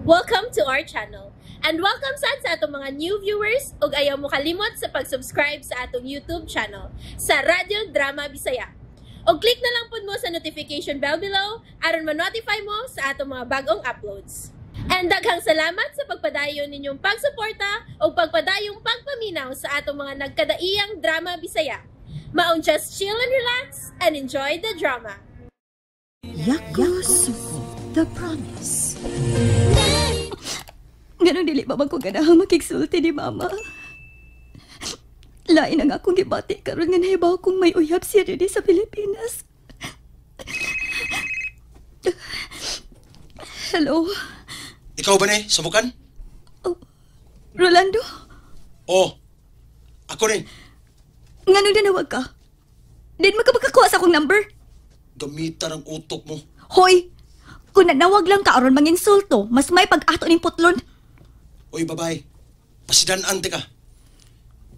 Welcome to our channel. And welcome sad sa atong mga new viewers ug ayaw mo kalimot sa pag-subscribe sa atong YouTube channel sa Radyo Drama Bisaya. Og click na lang pud mo sa notification bell below aron ma-notify mo sa atong mga bagong uploads. And daghang salamat sa pagpadayon ninyong pagsuporta ug pagpadayong pagpaminaw sa atong mga nagkadaiyang drama Bisaya. Maong just chill and relax and enjoy the drama. Yakusoku, The Promise. Ganun dili ba man ko ganahang makigsulti ni Mama? Lain ang akong gibati karon nga nahibaw kong may uyab siya diri sa Pilipinas. Hello? Ikaw ba ni? Sabukan? Oh, Rolando? Oo. Ako rin. Nganong nanawag ka? Di mo ka makakuha sa akong number? Gamitan ang utok mo. Hoy! Kung nanawag lang ka aron manginsulto, mas may pag-ato ning putlon. Oy, babay. Pasidan-ante ka.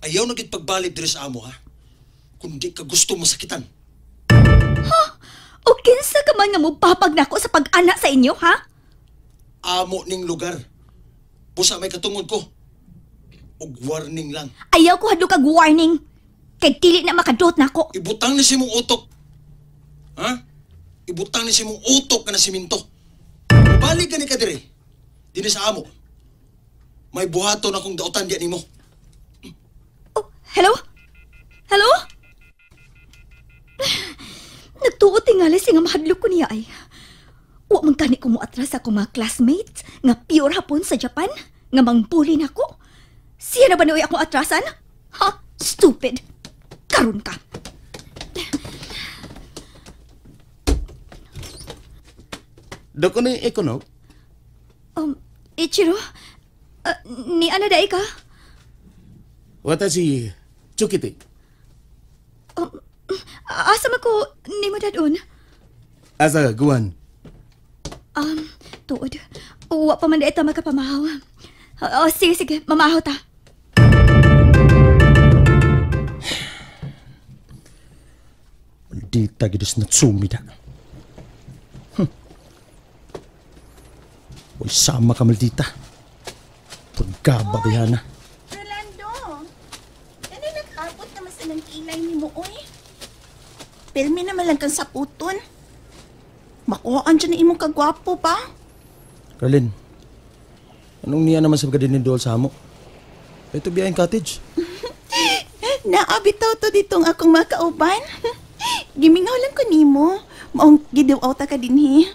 Ayaw na gid pagbalik diri sa amo, ha? Kung di ka gusto masakitan. Ha? O kinsa ka man nga mupapag nako sa pag-ana sa inyo, ha? Amo ning lugar. Busa may katungod ko. Og warning lang. Ayaw ko hadlok kag warning. Kay dili na makaduot nako. Ibutang ni si mong utok. Ha? Ibutang ni si mong utok ka na siminto. Balik ka ni ka diri. Dini sa amo. May buhaton akong dautan diyan nimo. Oh, hello? Hello? Nagtuo tingali siya nga mahadlok ko niya ay. Wa man gani ko moatras akong mga classmates nga pure hapon sa Japan nga mangbuli nako. Siya na ba niuy akong atrasan? Ha? Stupid. Karon ka. Doko ni Ikono? Ichiro? Ni ana dai ka? Watashi Chukiti. Asa man ko nimo dadon? Asa guwan? Tuod. Wa pa man dai ta makapamahaw. Oh, sige sige, mamahaw ta. Maldita gid sa Natsumi da. Uy, sama ka maldita. Pagkaba bayana. Rolando, ano nag-abot naman sa nang kilay ni mo, oy? Pirmi naman lang kang saputon. Makuhaan dyan na imong kagwapo pa. Carlin, anong niya naman sa pagkadinidol sa amo? Ito biyayang cottage. Naabitaw to ditong akong makauban. Gimingaw lang ko nimo. Maong gidiwaw ta ka dinhi.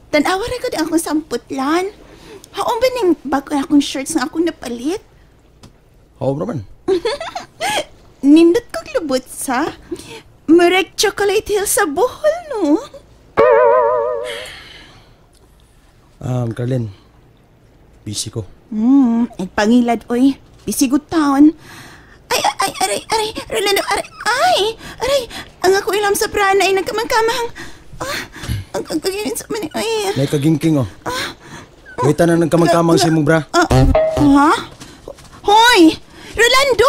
Tanawa ra ko di akong samputlan. Haom ba ning bago akong shirts nga akong napalit? Haom raman. Nindot kog lubot sa Murag Chocolate Hill sa Bohol, no? Carlin, busy ko. Ay pangilad, oy. Busy good town. Ay, ay, aray, aray, Rolando, aray, ay, aray. Ang ako ilam sa prana ay nagkamang-kamang. Ah, ang kagayin sa mani, ay. May kagingking, oh. Wait na nagkamang-kamang sa imong bra. Ha? Hoy! Rolando!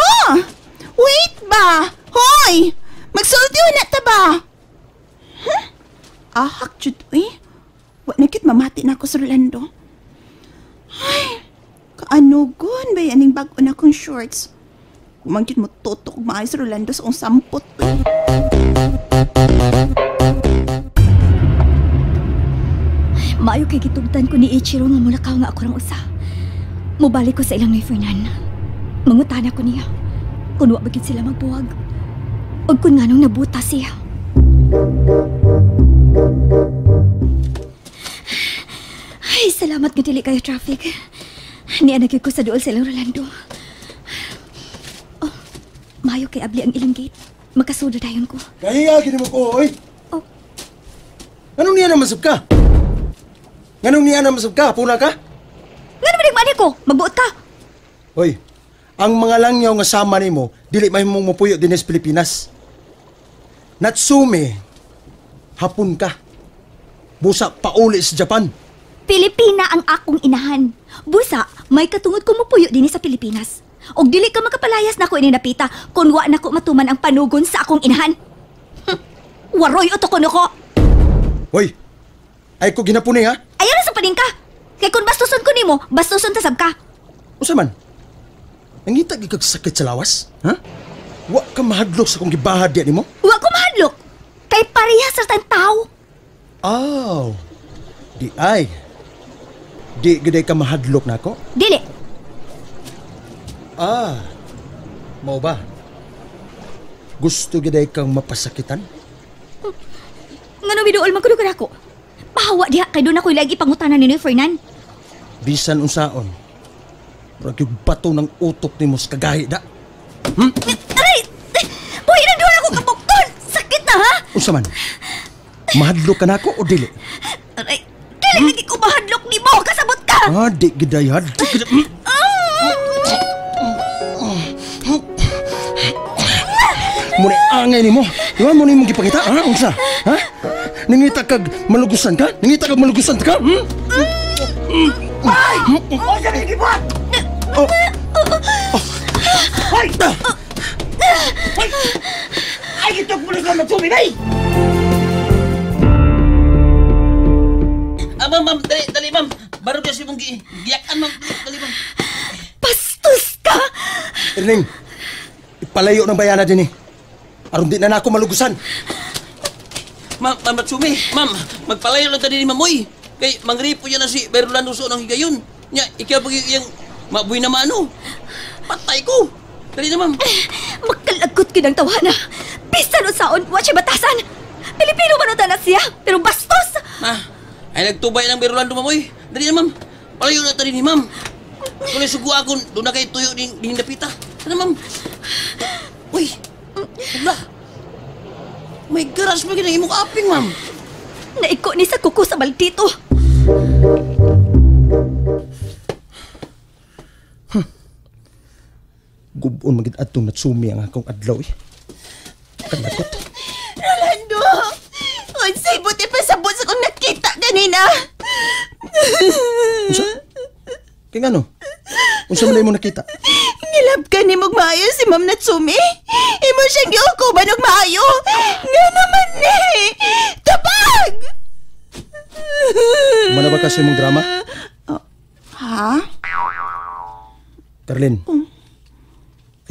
Wait ba? Hoy! Magsulti na ta ba? Huh? Ahak, jud, uy. Wa na kit mamati na ako sa Rolando. Ay, kaanugon ba yaning bag-o na akong shorts? Kumangkit mo tutok maayos sa Rolando sa akong sampot, uy. Maayo kay gitugtan ko ni Ichiro nga mulakaw nga ako rang usa. Mubalik ko sa ilang ni Fernan. Mangutana ko niya. Kun wa ba gid sila magbuwag. Ug kun nganong nabuta siya. Ay, salamat nga dili kayo traffic. Niya nagyud ko sa duol sa ilang Rolando. Oh, maayo kay abli ang ilang gate. Makasudo dayon ko. Kahiya gid mo ko, oy. Oh. Anong niya naman sab ka? Nganong niya naman sab ka? Puna ka? Ngano man mani ko? Magbuot ka. Hoy, ang mga langyaw nga sama nimo dili mahimong mopuyo dinhi sa Pilipinas. Natsume, hapon ka. Busa pauli sa Japan. Pilipina ang akong inahan. Busa, may katungod ko mopuyo dinhi sa Pilipinas. Og dili ka makapalayas nako ini napita kun wa nako matuman ang panugon sa akong inahan. Waroy uto kuno ko. Hoy, ay ko ginapuni ha? Ayaw na sa paning ka. Kay kung bastuson ko nimo, bastuson ta sab ka. Unsa man? Nangita gyud kag sakit sa lawas? Ha? Wa ka mahadlok sa akong gibahad diya nimo? Wa ko mahadlok. Kay parehas ra tang tawo. Aw. Di ay. Di gyud ka mahadlok nako? Dili. Ah. Mao ba? Gusto gyud kang mapasakitan? Ngano miduol man kuno kanako? Pahawa diha kay doon ako'y lagi pangutanan ni Noy Fernan. Bisan unsaon. Murag yung bato ng utok nimo sa kagahi da. Aray! Buhi na doon ako kabukton! Sakit na ha? Unsa man? Mahadlok ka nako o dili? Aray! Dili lagi ko mahadlok nimo! Kasabot ka! Ah, di giday ha. Di giday. Muna angay nimo. Diba mo nimo gipakita? Ha? Unsa? Ha? Nangita kag malugusan ka? Nangita kag malugusan ka? Hmm? Ay! Unsa ni gibuhat? Oh. Hoy! Hoy! Ay, ito pulis na Natsumi, bay! Ah, ma'am, ma'am, dali, dali, ma'am. Baro kasi mong giyakan, ma'am. Dali, ma'am. Bastos ka! Erning, ipalayo ng bayana din eh. Aron di na nako malugusan. Ma'am, ma'am Natsumi, ma'am, magpalayo lang tadi ni ma'am, oy. Kay mangripo niya na si Berlando so ng higayon. Nya, ikaw pag iyang mabuhay na maano. Patay ko. Dali na, ma'am. Makalagot gid ang tawana. Bisan unsaon, wa siya batasan. Pilipino man unta na siya, pero bastos. Ah, ay nagtubay ng Berlando, ma'am, oy. Dali na, ma'am. Palayo na tadi ni ma'am. Kung sugo akon, doon na kayo tuyo ding dapita. Tara, ma'am. Uy, wala. May garas pa ginang imong aping, ma'am. Naiko ni sa kuko sa maldito. Gubon magid adtong Natsumi ang akong adlaw eh. Kanakot. Rolando! Unsay buti pa sabot sa kong nakita ganina. Unsa? Kay ngano? Unsa man imo nakita? Ngilab ka ni mong maayo si Ma'am Natsumi. Imo siyang giukuban og maayo. Nga naman ni! Tabag! Mana ba kasi imong drama? Ha? Carlin.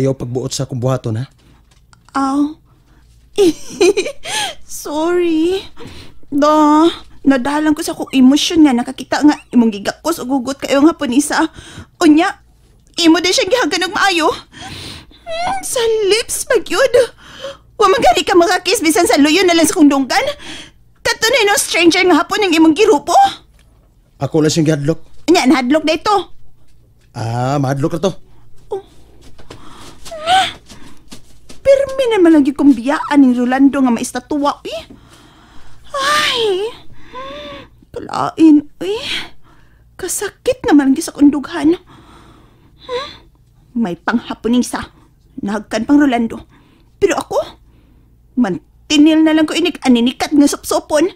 Ayaw pagbuot sa akong buhaton, ha? Aw. Sorry. Da, nadalan ko sa akong emosyon nga nakakita nga imong gigakos og hugot kayo nga punisa. Unya, imo din siyang gihagan og maayo. Sa lips pa gyud. Wa man gani ka makakiss bisan sa luyo na lang sa kong dunggan. Katunay no stranger nga hapon ang imong girupo. Ako lang siyang gihadlok. Unya, nahadlok na ito. Ah, mahadlok na to. Pirmi naman lagi kong biyaan ni Rolando nga maistatuwa, eh. Ay, kalain, eh. Kasakit naman lagi sa kundughan. May panghapunisa. Nahagkan pang Rolando. Pero ako, mantinil na lang ko inig aninikat nga supsupon.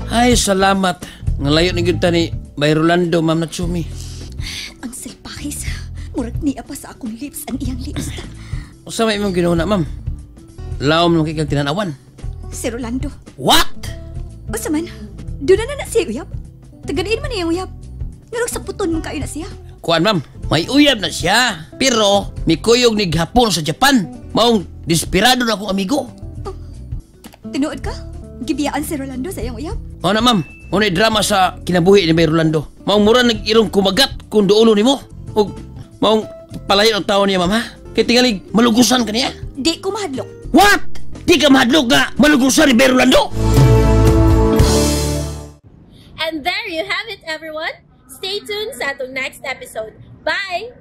Ay, salamat. Ngalayo ni gyud ta ni Bay Rolando, Ma'am Natsumi. Ang silpahis. Murag niya pa sa akong lips ang iyang lips. Unsa may imong ginuhuna, ma'am? Laom nung kay kang tinanawan. Si Rolando. What? Unsa man? Doon na na siya uyab. Tagadiin man iyang uyab. Ngarog sa puton man kayo na siya. Kuan, ma'am, may uyab na siya. Pero mikuyog ni Hapon sa Japan. Maong desperado na akong amigo. Oh, tinuod ka? Gibiyaan si Rolando sa iyang uyab? Mao na, ma'am. Mao na drama sa kinabuhi ni Bay Rolando. Maong mura nag-irong kumagat kung duulo nimo. Og maong palayo ang tao niya, ma'am, ha? Kay tingali malugusan ka niya. Di ko mahadlok. What? Di ka mahadlok nga malugusan ni Bay Rolando? And there you have it, everyone. Stay tuned sa atong next episode. Bye!